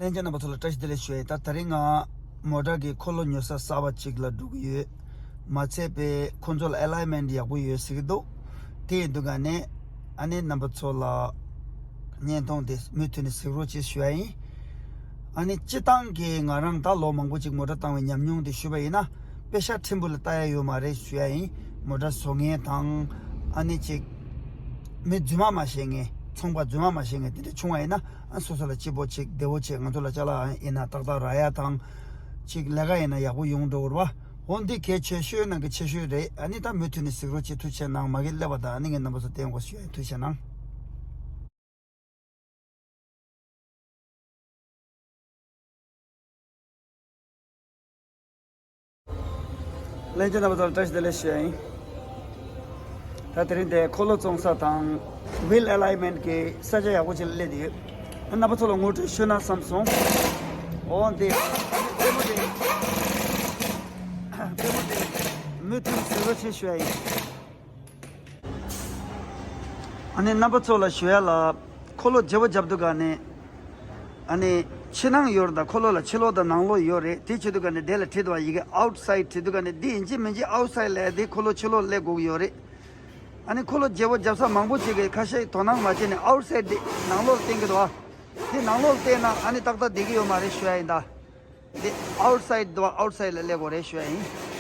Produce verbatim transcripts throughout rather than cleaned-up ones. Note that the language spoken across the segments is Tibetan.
ལྷན་རྒྱས་རྣམ་པ་ཚོ་ལ་བཀྲ་ཤིས་བདེ་ལེགས་ཞུ་ཡ་ཡིན། ད་དེ་རིང་ང་མོ་ཊ་གི་འཁོར་ལོ་ཉོ་ས་གསར་པ་ཅིག་ལ་འགྲོ་གི་ཡོད། མ་ཚད་པའི་ཁོང་ཚོ་ལ་ཨེ་ལའི་མེན་ཊི་ཡག་པོ་ཡོད་ཟེར་གི་འདུག་དེ་ཡིན་དུས་ག་ནས་ཨ་ནེ་རྣམ་པ་ཚོ་ལ་བརྙན་ཐུང་དེ་མུ་མཐུད་ནས་གཟིགས་རོགས་བྱེད་ཞུ་ཡ་ཡིན། ཨ་ནེ་སྤྱི་བཏང་གི་ང་རང་ད་ལོ་མང་པོ་ཅིག་མོ་ཊ་བཏང་བའི་ཉམས་མྱོང་དེ་ཞུས་པ་ཡིན་ན། པེ་ཤ་ཕྲན་བུ་ལ་ལྟ་ཡ་ཡོད་མ་རེད་ཞུ་ཡ་ཡིན། མོ་ཊ་བཟོ་མཁན་དང་། ཨ་ནེ་ཅིག་མི་རྫུན་མ་མ་བཤད་མཁན། ཚོང་པ་རྫུན་མ་མ་བཤད་མཁན་དེ་འདྲ་བྱུང་བ་ཡིན་ན། ཨ་སོ་སོ་ལ་སྐྱིད་པོ་ཅིག་བདེ་བོ་ཅིག་ང་ཚོ་ལ་ཅ་ལག་ཡིན་ན་ཏག་ཏག་རག་ཡ་དང་། ཅིག་ལས་ཀ་ཡིན་ན་ཡག་པོ་ཡོང་འགྲོ་གི་རེད་བ། འོ་འདི་གལ་ཆེ་ཤོས་ནང་གི་ཆེ་ཤོས་རེད། ཨ་ནི་ད་མུ་མཐུད་ནས་གཟིགས་རོགས་བྱེད། ཐུགས་རྗེ་གནང་། མ་གི་སླེབས་པ་དང་ཨ་ནི་ངས་རྣམ་པ་ཚོ་བསྟན་དགོས་ཞུ་ཡ་ཡིན། ཐུགས་རྗེ་གནང་། ལྷན་རྒྱས་རྣམ་པ་ཚོ་ལ་བཀྲ་ཤིས་བདེ་ལེགས་ཞུ་ཡ་ཡིན། ད་དེ་རིང་དེ་འཁོར་ལོ་བཙོང་ས་དང་ཝིལ་ཨེ་ལའི་མེན་ཊི་གི་ས་ཆ་ཡག་པོ་ཅིག་ལ་སླེབས་ཡོད། རྣམ་པ་ཚོ་ལ་ངོ་སྤྲོད་ཞུས་ན་བསམ་སོང་། འོ་འདི་པུས་མོ་དེ། པུས་མོ་དེ་མུ་མཐུད་གཟིགས་རོགས་བྱེད་ཞུ་ཡ་ཡིན། ཨ་ནི་རྣམ་པ་ཚོ་ལ་ཞུ་ཡ་ལ། འཁོར་ལོ་བརྗེ་པོ་བརྒྱབ་དུས་ག་ནས། ཨ་ནི་ཕྱི་ནང་ཡོད་རེད། ད་འཁོར་ལོ་ལ་ཕྱི་ལོགས་དང་ནང་ལོགས་ཡོད་རེད། དེ་བྱེད་དུས་ག་ནས་དེ་ལ་བྲིས་འདུག་བ། ཡི་གེ་ཨའུཊ་སའིཌ་བྲིས་དུས་ག་ནས་འདི་ཡིན་གཅིག་མིན་གཅིག་ཨའུཊ་སའིཌ་ལ་དེ་འཁོར་ལོ་ཕྱི་ལོགས་སླེབས་དགོས་ཀྱི་ཡོད་རེད། ཨ་ནི་འཁོར་ལོ་བརྗེ་པོ་བརྒྱབ་ས་མང་པོ་ཅིག་གིས་ཁ་ཤས་དོ་སྣང་མ་བྱས་ནས་ཨའུཊ་སའིཌ་དེ་ནང་ལོགས་ལ་བསྟན་གྱི་འདུག་བ། དེ་ནང་ལོགས་ལ་བསྟན་ན་ཨ་ནི་ཏག་ཏག་བསྡད་ཀྱི་ཡོད་མ་རེད་ཞུ་ཡ་ཡིན་ད། འདི་ཨའུཊ་སའིཌ་འདུག་བ། ཨའུཊ་སའིཌ་ལ་སླེབས་དགོས་རེད་ཞུ་ཡ་ཡིན།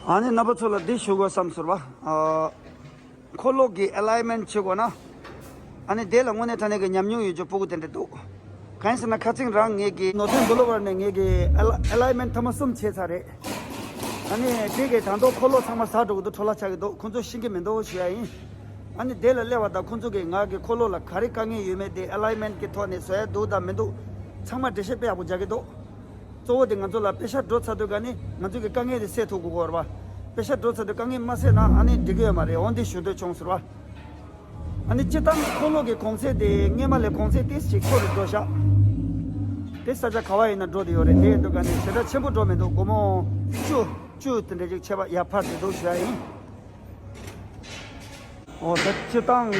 ཨ་ནི་རྣམ་པ་ཚོ་ལ་འདི་ཞུ་དགོས་བསམ་ཟེར་བ། ཨ། འཁོར་ལོ་གི་ཨེ་ལའི་མེན་ཊི་བྱེད་དགོས་ན། ཨ་ནི་དེ་ལ་དངོས་གནས་དྲང་གནས་ཀྱི་ཉམས་མྱོང་ཡོད་རྒྱུ་སྤུ་གུ་དེ་འདྲ་འདུག་གང་ཡིན་ཟེར་ན་ཁ་སང་རང་ངེད་ཀྱི་ནོར་ཐོན་བྷུ་ལོ་ཝར་ནས་ངེད་ཀྱི་ཨེ་ལ་ཨེ་ལའི་མེན་ཊི་ཐེངས་མ་གསུམ་བྱས་ཚར་རེད། ཨ་ནི་དེ་གི་ད་དུང་འཁོར་ལོ་ཚང་མ་ཟག་འགྲོ་གི་འདུག་འཕྲོ་བརླག་ཆགས་ཀྱི་འདུག་ཁོང་ཚོ་ཤེས་ཀྱི་མི་འདུག་ཞུ་ཡ་ཡིན། ཨ་ནི་དེ་ལ་སླེབས་པ་དང་ཁོང་ཚོ་གིས་ང་གི་འཁོར་ལོ་ལ་ག་རེ་དཀའ་ངལ་ཡོད་མེད་དེ། ཨེ་ལའི་མེན་ཊི་གི་ཐོག་ནས་བཟོ་ཡ་འདུག་དང་མི་འདུག་ཚང་མ་འགྲེལ་བཤད་དཔེ་ཡག་པོ་རྒྱག་གི་འདུག་གཙོ་བོ་དེ་ང་ཚོ་ལ་པེ་ཤ་འགྲོ་ཚར་དུས་ག་ནས་ང་ཚོ་གི་དཀའ་ངལ་དེ་སེལ་ཐུབ་དགོས་ཀྱི་ཡོད་རེད་བ། པེ་ཤ་འགྲོ་ཚར་དུས་དཀའ་ངལ་མ་སེལ་ན་ཨ་ནི་འགྲིག་གི་ཡོད་མ་རེད། འོ་འདི་ཞུ་འདོད་བྱུང་ཟེར་བ། ཨ་ནི་སྤྱིར་བཏང་འཁོར་ལོ་གི་གོང་ཚད་དེ་སྔས་མ་ལས་གོང་ཚད་ཏོག་ཙམ་མཐོ་རུ་འགྲོ་ཤག་དེ་ས་ཆ་ག་བ་ཡིན་ན་འགྲོ་བསྡད་ཡོད་རེད། དེ་ཡིན་དུས་ག་ནས་ཞེ་དྲག་ཆེན་པོ་འགྲོ་མི་འདུག་སྒོར་མོ་བཅུ་བཅུ་དེ་འདྲ་ཅིག་ཆད་པ་ཡར་འཕར་བསྡད་འདུག་ཞུ་ཡ་ཡིན། འོ་ད་སྤྱིར་བཏང་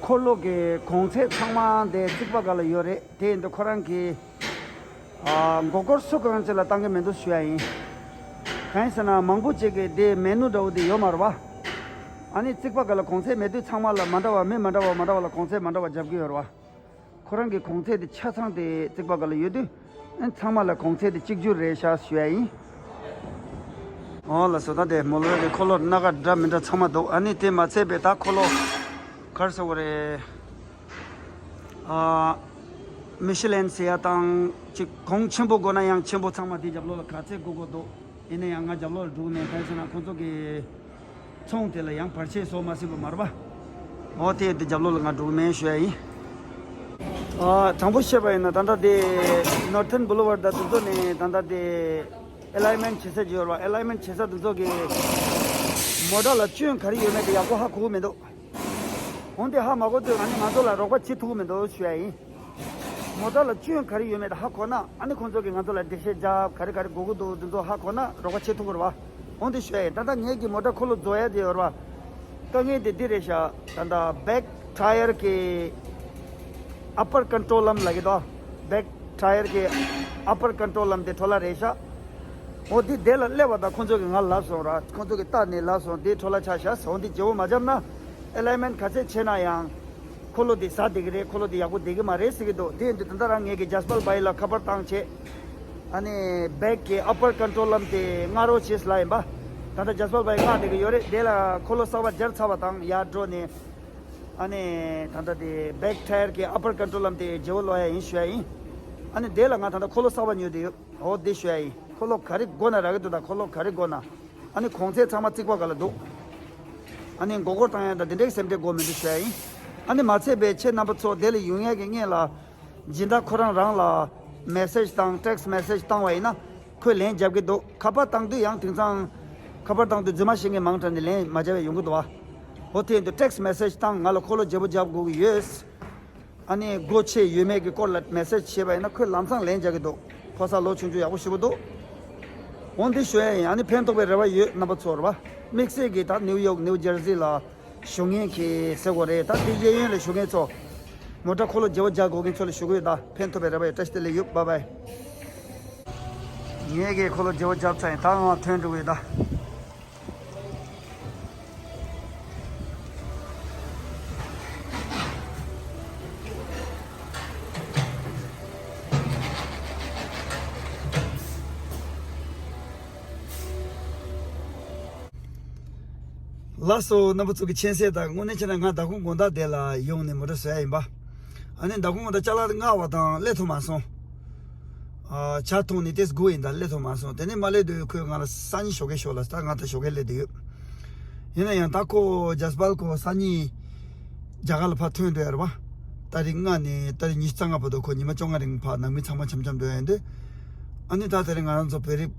འཁོར་ལོ་གི་གོང་ཚད་ཚང་མ་དེ་རྩིག་པ་སྒང་ལ་ཡོད་རེད། དེ་ཡིན་དུས་ཁོ་རང་གི་ཨ། མགོ་སྐོར་སུ་གང་ཅིག་ལ་བཏང་གི་མི་འདུག་ཞུ་ཡ་ཡིན། གང་ཡིན་ཟེར་ན་མང་པོ་ཅིག་གིས་དེ་མེ་ནུ་འདྲ་བོ་དེ་ཡོད་མ་རེད་བ། ཨ་ནི་རྩིག་པ་སྒང་ལ་གོང་ཚད་མེད་དུས་ཚང་མ་ལ་མ་འདྲ་བ། མི་མ་འདྲ་བ་མ་འདྲ་བ་ལ་གོང་ཚད་མ་འདྲ་བ་རྒྱབ་ཀྱི་ཡོད་རེད་བ། ཁོ་རང་གི་གོང་ཚད་དེ་ཆ་ཚང་དེ་རྩིག་པ་སྒང་ལ་ཡོད་དུས། ཨ་ནི་ཚང་མ་ལ་གོང་ཚད་དེ་གཅིག་གྱུར་རེད་ཤག་ཞུ་ཡ་ཡིན། འོ་ལགས་སོ། ད་དེ་མོ་ལ་རོ་གི་འཁོར་ལོ་སྣ་ཁ་འདྲ་མི་འདྲ་ཚང་མ་འདུག་ཨ་ནི་དེ་མ་ཚད་པའི་ད་འཁོར་ལོ་ག་རེ་ཟེར་དགོས་རེད། ཨ། མི་ཤི་ལན་ཟེར་ཡ་དང་ཅིག་གོང་ཆེན་པོ་དགོས་ན་ཡང་ཆེན་པོ་ཚང་མ་དེ་རྒྱབ་ལོགས་ལ་ག་ཚད་དགོས་དགོས་འདུག་ཡིན་ན་ཡང་ང་རྒྱབ་ལོགས་ལ་འགྲོ་གི་མེད། གང་ཡིན་ཟེར་ན་ཁོང་ཚོ་གི་ཚོང་དེ་ལ་ཡང་བར་ཆད་བཟོ་མ་སྲིད་པ་མ་རེད་པ། འོ་དེ་དེ་རྒྱབ་ལོགས་ལ་ང་འགྲོ་གི་མེད་ཞུ་ཡ་ཡིན། ཨ། དྲང་པོ་བཤད་པ་ཡིན་ན་ད་ལྟ་དེ་ནོར་ཐོན་བྷུ་ལོ་ཝར་ཌ་དེ་ཚོ་ནས་ད་ལྟ་དེ་ཨེ་ལའི་མེན་ཊི་བྱེད་ས་ཅིག་ཡོད་རེད་བ། ཨེ་ལའི་མེན་ཊི་བྱེད་ས་དེ་ཚོ་གི་མོ་ཊ་ལ་སྐྱོན་ག་རེ་ཡོད་མེད་དེ་ཡག་པོ་ཧ་གོ་གི་མི་འདུག་འོན་ཏེ་ཧ་མ་གོ་དུས་ང་ནི་ང་ཚོ་ལ་རོགས་པ་བྱེད་ཐུབ་ཀྱི་མི་འདུག་ཞུ་ཡ་ཡིན། མོ་ཊ་ལ་སྐྱོན་ག་རེ་ཡོད་མེད་ཧ་གོ་ན་ཨ་ནི་ཁོང་ཚོ་གིས་ང་ཚོ་ལ་འགྲེལ་བཤད་རྒྱབ། ག་རེ་ག་རེ་དགོས་ཀྱི་འདུག་དེ་ཚོ་ཧ་གོ་ན་རོགས་པ་བྱེད་ཐུབ་ཀྱི་རེད་བ། འོན་ཏེ་ཞུ་ཡ་ཡིན། ད་ལྟ་ངེད་ཀྱི་མོ་ཊ་འཁོར་ལོ་བཟོ་ཡ་དེ་ཡོད་རེད་བ། དཀའ་ངལ་དེ་འདི་རེད་ཤག་ད་ལྟ་བེག་ཊ་ཡར་གྱི་ཨ་པར་ཀོན་ཊོལ་ལམ་ལབ་ཀྱི་འདུག་བེག་ཊ་ཡར་གྱི་ཨ་པར་ཀོན་ཊོལ་ལམ་དེ་འཕྲོ་བརླག་རེད་ཤག་འོ་འདི་དེ་ལ་སླེབས་པ་དང་ཁོང་ཚོ་གིས་ང་ལབ་སོང་ར། ཁོང་ཚོ་གིས་ལྟ་ནས་ལབ་སོང་། འདི་འཕྲོ་བརླག་ཆགས་ཤག་འོ་འདི་བརྗེ་པོ་མ་བརྒྱབ་ན་ཨེ་ལའི་མེན་ཊི་ག་ཚད་བྱས་ན་ཡང་ འཁོར་ལོ་དེ་ཟ་བསྡད་ཀྱི་རེད། འཁོར་ལོ་དེ་ཡག་པོ་བསྡད་ཀྱི་མ་རེད་ཟེར་གྱི་འདུག་དེ་ཡིན་དུས་ད་ལྟ་རང་ངེད་ཀྱི་ཇཱས་པཱལ་བྷའི་ལ་ཁ་པར་བཏང་བྱས། ཨ་ནི་བེག་གི་ཨ་པར་ཀོན་ཊོལ་ལམ་དེ་སྔ་རོལ་བྱས་ལབ་ཡིན་པ། ད་ལྟ་ཇཱས་པཱལ་བྷའི་མངགས་བསྡད་ཀྱི་ཡོད་རེད། དེ་ལ་འཁོར་ལོ་གསར་པ་སྦྱར་ཚར་བ་དང་ཡར་འགྲོ་ནས། ཨ་ནི་ད་ལྟ་དེ་བེག་ཊ་ཡར་གྱི་ཨ་པར་ཀོན་ཊོལ་ལམ་དེ་བརྗེ་པོ་སློག་ཡ་ཡིན་ཞུ་ཡ་ཡིན། ཨ་ནི་དེ་ལ་ང་ད་ལྟ་འཁོར་ལོ་གསར་པ་ཉོས་བསྡད་ཡོད། འོ་དེ་ཞུ་ཡ་ཡིན། འཁོར་ལོ་ག་རེ་དགོས་ན་རག་གི་འདུག་ད་འཁོར་ལོ་ག་རེ་དགོས་ན། ཨ་ནི་གོང་ཚད་ཚང་མ་རྩིག་པ་སྒང་ལ་འདུག་ཨ་ནི་མགོ་སྐོར་བཏང་ཡ་ད་དེ་འདྲའི་སེམས་ཁྲལ་དགོས་མི་འདུག་ཞུ་ཡ་ཡིན། ཨ་ནི་མ་ཚད་པའི་ཁྱེད་རྣམ་པ་ཚོ་དེ་ལ་ཡོང་ཡ་གི་སྔོན་ལ། སྦྱིན་བདག་ཁོ་རང་རང་ལ་མེ་སེཇ་དང་ཊེག་སི་མེ་སེཇ་བཏང་བ་ཡིན་ན་ཁོས་ལན་རྒྱབ་ཀྱི་འདུག་ཁ་པར་བཏང་དུས་ཡང་དེང་སང་ཁ་པར་བཏང་དུས་རྫུན་མ་བཤད་མཁན་མང་དྲགས་ནས་ལན་མ་རྒྱབ་པ་ཡོང་གི་འདུག་བ། འོ་དེ་ཡིན་དུས་ཊེག་སི་མེ་སེཇ་བཏང་། ང་ལ་འཁོར་ལོ་བརྗེ་པོ་རྒྱག་དགོས་ཀྱི་ཡོད། ཨ་ནི་སྒོ་ཕྱེ་ཡོད་མེད་ཀྱི་སྐོར་ལ་མེ་སེཇ་བྱས་པ་ཡིན་ན་ཁོས་ལམ་སང་ལན་རྒྱག་གི་འདུག་ཕོ་གསར་ལོ་ཆུང་ཆུང་ཡག་པོ་ཞེ་པོ་འདུག་འོ་འདི་ཞུ་ཡ་ཡིན། ཨ་ནི་ཕན་ཐོགས་པའི་རེ་བ་ཡོད། རྣམ་པ་ཚོར་བ་དམིགས་བསལ་གྱིས་ད་ནིའུ་ཡོག་ནིའུ་ཇར་སི་ལ་བཞུགས་མཁན་གྱི་ཟེར་དགོས་རེད། ད་དེ་གཡས་གཡོན་ལ་བཞུགས་མཁན་ཚོ། མོ་ཊ་འཁོར་ལོ་བརྗེ་པོ་རྒྱག་དགོས་མཁན་ཚོ་ལ་ཞུ་གི་ཡོད། ད་ཕན་ཐོགས་པའི་རེ་བ་ཡོད། བཀྲ་ཤིས་བདེ་ལེགས་ཡོད། བྷའི་བྷའི། ངས་ཀྱི་འཁོར་ལོ་བརྗེ་པོ་རྒྱབ་ཚར་ཡིན། ད་ང་ཐོན་འགྲོ་གི་ཡོད་ད། ལགས་སོ། རྣམ་པ་ཚོ་གི་མཁྱེན་གསལ་ལྟར་དངོས་གནས་བྱས་ན་ང་མདང་དགོང་དགོང་དག་དེ་ལ་ཡོང་ནས་མོ་ཊ་བཟོ་ཡ་ཡིན་པ། ཨ་ནི་མདང་དགོང་དགོང་དག་ཅ་ལག་མངགས་པ་དང་སླེབས་ཐུབ་མ་སོང་། ཨ། ཇ་འཐུང་ནས་ཏོག་ཙམ་སྒུག་ཡིན། ད་སླེབས་ཐུབ་མ་སོང་། དེ་ནས་མ་སླེབས་དུས་ཁོས་ང་ལ་སང་ཉིན་ཞོགས་ཀས་ཤོག་ལབ། ད་ང་ད་ཞོགས་ཀས་སླེབས་བསྡད་ཡོད། ཡིན་ན་ཡང་ད་ཁོ་ཇཱས་པཱལ་ཁོ་སང་ཉིན་རྒྱ་གར་ལ་ཕར་ཐོན་འགྲོ་ཡ་རེད་པ། ཏ་རིག་ལྔ་ནས་ཏ་རིག་ཉི་ཤུ་རྩ་ལྔ་བར་དུ་ཁོ་ཉི་མ་བཅོ་ལྔ་རིང་ཕར་ནང་མི་ཚང་མ་འཆམ་འཆམ་འགྲོ་ཡ་ཡིན་དུས། ཨ་ནི་ད་དེ་རིང་ང་རང་ཚོ་བོད་རིགས་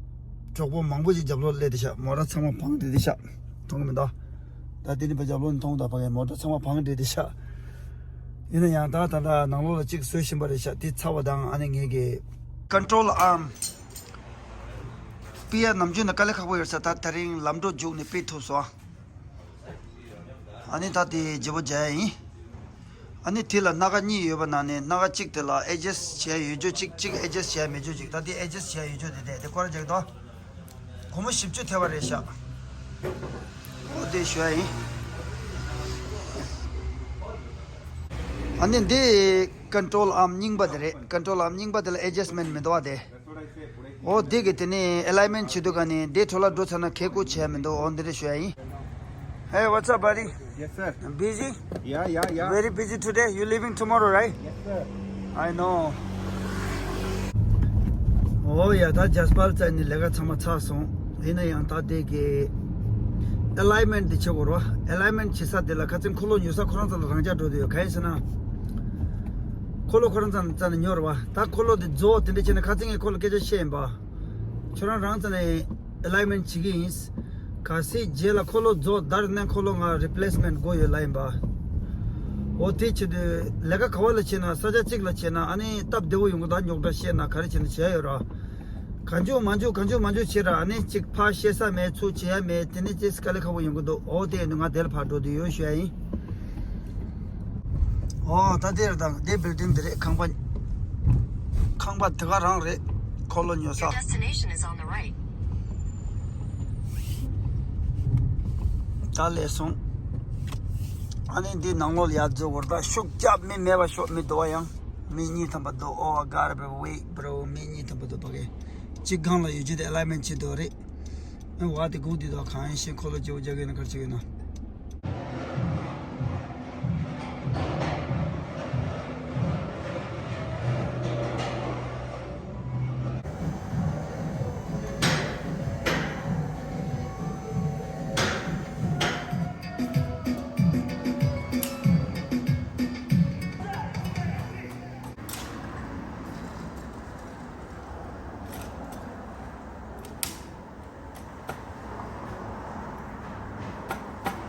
གྲོགས་པོ་མང་པོ་ཞིག་རྒྱབ་ལོགས་སླེབས་བསྡད་ཤག་མོ་ཊ་ཚང་མ་བང་སྒྲིག་བསྡད་ཤག་མཐོང་གི་མི་འདུག་ད་དེ་ནི་ཕར་རྒྱབ་ལོགས་ནས་མཐོང་། ད་ཕ་གིའི་མོ་ཊ་ཚང་མ་བང་སྒྲིག་བསྡད་ཤག་ཡིན་ན་ཡང་ད་ད་ལྟ་ནང་ལོགས་ལ་གཅིག་བཟོ་བཞིན་པ་རེད་ཤག་དེ་ཚར་བ་དང་ཨ་ནི་ངེད་ཀྱི་ཀོན་ཊོལ་ཨརམ་པི་ཡ་ནམ་རྒྱུན་ནས་དཀའ་ལས་ཁག་པོ་ཡོད་ས། ད་དེ་རིང་ལམ་འགྲོ་རྒྱུགས་ནས་ཕུད་ཐུབ་སོང་། ཨ་ནི་ད་དེ་བརྗེ་པོ་རྒྱག་ཡ་ཡིན། ཨ་ནི་དེ་ལ་སྣ་ཁ་གཉིས་ཡོད་པ་ནང་ནས་སྣ་ཁ་གཅིག་དེ་ལ་ཨེ་ཇསི་བྱས་ཡོད་རྒྱུ་གཅིག་གཅིག་ཨེ་ཇསི་བྱས་མེད་རྒྱུ་གཅིག་ད་དེ་ཨེ་ཇསི་བྱས་ཡོད་རྒྱུ་དེ་དེ་དེ་སྐོར་ར་རྒྱག་དོ། སྒོར་མོ་བཞི་བཅུ་ཐེབས་པ་རེད་ཤག་འོ་དེ་ཞུ་ཡ་ཡིན། ཨ་ནི་འདི་ཀོན་ཊོལ་ཨརམ་རྙིང་པ་དེ་རེད། ཀོན་ཊོལ་ཨརམ་རྙིང་པ་དེ་ལ་ཨེ་ཇསི་མེན་ཊི་མི་འདུག་བ་དེ། འོ་དེ་གི་དེ་ནས་ཨེ་ལའི་མེན་ཊི་བྱེད་དུས་ག་ནས་དེ་འཕྲོ་བརླག་འགྲོ་ཚར་ན་གལ་ཁུ་བྱས་མི་འདུག་འོ་འདི་འདྲ་ཞུ་ཡ་ཡིན། Hey, what's up, buddy? Yes, sir. Busy? Yeah, yeah, yeah. Very busy today. You leaving tomorrow, right? Yes, sir. I know. འོ་ཡ། ད་ཇཱས་པཱལ་བཙལ་ནས་ལས་ཀ་ཚང་མ་ཚར་སོང་། ཡིན་ན་ཡང་ད་དེ་གི་ཨེ་ལའི་མེན་ཊི་དེ་བྱེད་དགོས་རེད་བ། ཨེ་ལའི་མེན་ཊི་བྱེད་ས་དེ་ལ་ཁ་སང་འཁོར་ལོ་ཉོ་ས་ཁོ་རང་ཚོ་ལ་རང་འཇགས་འགྲོ་དུས་ཡོད། གང་ཡིན་ཟེར་ན། འཁོར་ལོ་ཁོ་རང་ཚོ་ནས་ཉོ་རེད་བ། ད་འཁོར་ལོ་དེ་རྫོགས་དེ་འདྲ་བྱས་ན་ཁ་སང་ངས་ཁོ་ལ་སྐད་ཆ་བཤད་ཡིན་པ། ཁྱོད་རང་རང་ཚོ་ནས་ཨེ་ལའི་མེན་ཊི་བྱེད་ཀྱི་ཡིན། གལ་སྲིད་རྗེས་ལ་འཁོར་ལོ་རྫོགས་བསྡད་ན་འཁོར་ལོ་ང་རི་པི་ལེ་སི་མེན་ཊི་དགོས་ཡོད་ལབ་ཡིན་པ། འོ་དེ་བྱེད་དུས་ལས་ཀ་ག་བ་ལ་བྱེད་ན། ས་ཆ་གཅིག་ལ་བྱེད་ན་ཨ་ནི་སྟབས་བདེ་བོ་ཡོང་གི་འདུག་རྙོག་དྲ་བཤད་ན་ག་རེ་བྱེད་ན་བྱེད་ཡ་ཡོད་ར། གང་བྱུང་མང་བྱུང་གང་བྱུང་མང་བྱུང་བྱེད་ར། ཨ་ནི་གཅིག་ཕར་བཤད་ས་མེད་ཚུར་བྱེད་ཡ་མེད། དེ་ནི་ཅིག་དཀའ་ལས་ཁག་པོ་ཡོང་གི་འདུག་འོ་དེ་ཡིན་དུས་ང་དེ་ལ་ཕར་འགྲོ་དུས་ཡོད་ཞུ་ཡ་ཡིན། ཨོ་ད་དེ་རེད། ད་དེ་བིལ་ཌིང་དེ་རེད། ཁང་པ། ཁང་པ་དེ་ག་རང་རེད། འཁོར་ལོ་ཉོ་ས། Your destination is on the right. ད་ལས་སོང་། ཨ་ནི་འདི་ནང་ལོགས་ལ་ཡར་འཛུལ་བར་ད་ཤུགས་རྒྱབ་མི་མེད་པ་ཤོག་མི་འདུག་བ། ཡང་མི་གཉིས་ཐམ་པ་འདུག Oh, I gotta be weak, bro. མི་གཉིས་ཐམ་པ་འདུག་ཕ་གི་གཅིག་སྒང་ལ་ཡོད་རྒྱུ་དེ་ཨེ་ལའི་མེན་ཊི་བྱེད་འདུག་རེད། ཨ་བ་དེ་སྒུག་དེ་དོ་གང་ཡིན་ཤེས། འཁོར་ལོ་བརྗེ་པོ་རྒྱག་གི་ཡོད་ན་ག་རེ་བྱེད་ཀྱི་ཡོད་ན།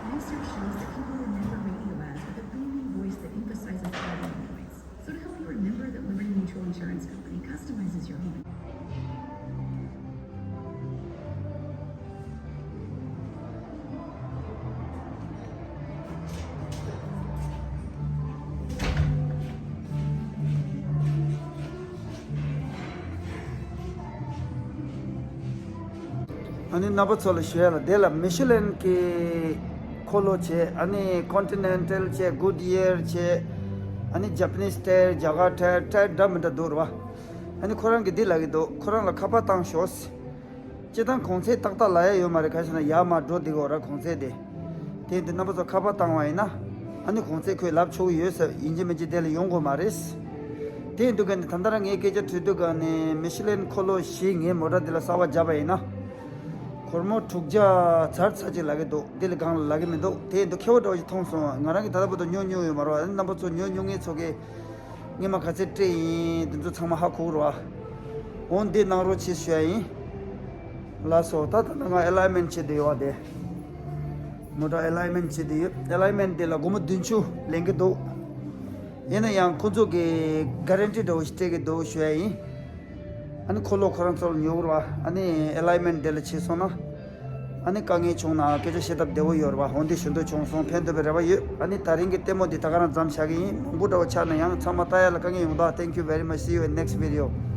Research shows that people remember radio ads with a booming voice that emphasizes audio noise. So to help you remember that Liberty Mutual Insurance Company customizes your home. ཨ་ནི་རྣམ་པ་ཚོ་ལ་ཞུ་ཡ་ལ། དེ་ལ་མི་ཤུ་ལན་གྱི་འཁོར་ལོ་བྱས། ཨ་ནི་ཀོན་ཊི་ནེན་ཊལ་བྱས། གུད་ཡར་བྱས། ཨ་ནི་ཇ་པ་ནིས་ཊ་ཡར། རྒྱ་གར་ཊ་ཡར། ཊ་ཡར་འདྲ་མི་འདྲ་འདུག་རེད་བ། ཨ་ནི་ཁོ་རང་གིས་འདི་ལབ་ཀྱི་འདུག་ཁོ་རང་ལ་ཁ་པར་བཏང་ཤོག་སྤྱིར་བཏང་གོང་ཚད་ཏག་ཏག་ལབ་ཡ་ཡོད་མ་རེད། ག་རེ་ཟེར་ན་ཡར་མར་འགྲོ་བསྡད་ཀྱི་ཡོད་རེད་གོང་ཚད་དེ། དེ་ཡིན་དུས་རྣམ་པ་ཚོ་ཁ་པར་བཏང་བ་ཡིན་ན། ཨ་ནི་གོང་ཚད་ཁོས་ལབ་ཆོག་གི་ཡོད་ཟེར། ཡིན་གཅིག་མིན་གཅིག་དེ་ལ་ཡོང་དགོས་མ་རེད། དེ་ཡིན་དུས་ག་ནས་ད་ལྟ་རང་ངས་སྐད་ཆ་དྲིས་དུས་ག་ནས་མི་ཤི་ལན་འཁོར་ལོ་བཞི་ངའི་མོ་ཊ་འདི་ལ་གསར་པ་བརྒྱབ་པ་ཡིན་ན། སྒོར་མོ་དྲུག་བརྒྱ་ཚར་ཚར་ཅིག་ལབ་ཀྱི་འདུག་འདི་ལས་སྒང་ལ་ལབ་ཀྱི་མི་འདུག་དེ་ཡིན་དུས་ཁེ་པོ་འདྲ་བོ་ཞིག་མཐོང་སོང་། ང་རང་གིས་ད་ལྟ་བར་དུ་ཉོ་མྱོང་ཡོད་མ་རེད་བ། རྣམ་པ་ཚོ་ཉོ་མྱོང་མཁན་ཚོ་གིས་སྔོན་མ་ག་ཚད་སྤྲད་ཡིན་དེ་ཚོ་ཚང་མ་ཧ་གོ་གི་རེད་བ། འོ་འདི་གནང་རོགས་བྱེད་ཞུ་ཡ་ཡིན། ལགས་སོ། ད་ད་ནང་ང་ཨེ་ལའི་མེན་ཊི་བྱེད་བསྡད་ཡོད་བ་དེ། མོ་ཊ་ཨེ་ལའི་མེན་ཊི་བྱེད་བསྡད་ཡོད། ཨེ་ལའི་མེན་ཊི་དེ་ལ་སྒོར་མོ་བདུན་ཅུ་ལེན་གྱི་འདུག་ཡིན་ན་ཡང་ཁོ་ཚོ་གིས་གྷ་རན་ཊི་འདྲ་བོ་ཞིག་སྤྲད་ཀྱི་འདུག་ཞུ་ཡ་ཡིན། ཨ་ནི་འཁོར་ལོ་ཁོ་རང་ཚོར་ཉོ་དགོས་རེད་བ། ཨ་ནི་ཨེ་ལའི་མེན་ཊི་དེ་ལ་བྱས་སོང་ན། ཨ་ནི་དཀའ་ངལ་བྱུང་ན་སྐད་ཆ་བཤད་ཐབས་བདེ་བོ་ཡོད་རེད་བ། འོ་འདི་ཞུ་འདོད་བྱུང་སོང་། ཕན་ཐོགས་པའི་རེ་བ་ཡོད། ཨ་ནི་ད་རིང་གི་ལྟད་མོ་འདི་ད་ག་རང་མཚམས་བཞག་གི་ཡིན། མང་པོ་འདྲ་བོ་ཆགས་ན་ཡང་ཚང་མ་ལྟ་ཡ་ལ་དཀའ་ངལ་ཡོང་ད། Thank you very much. See you in next video.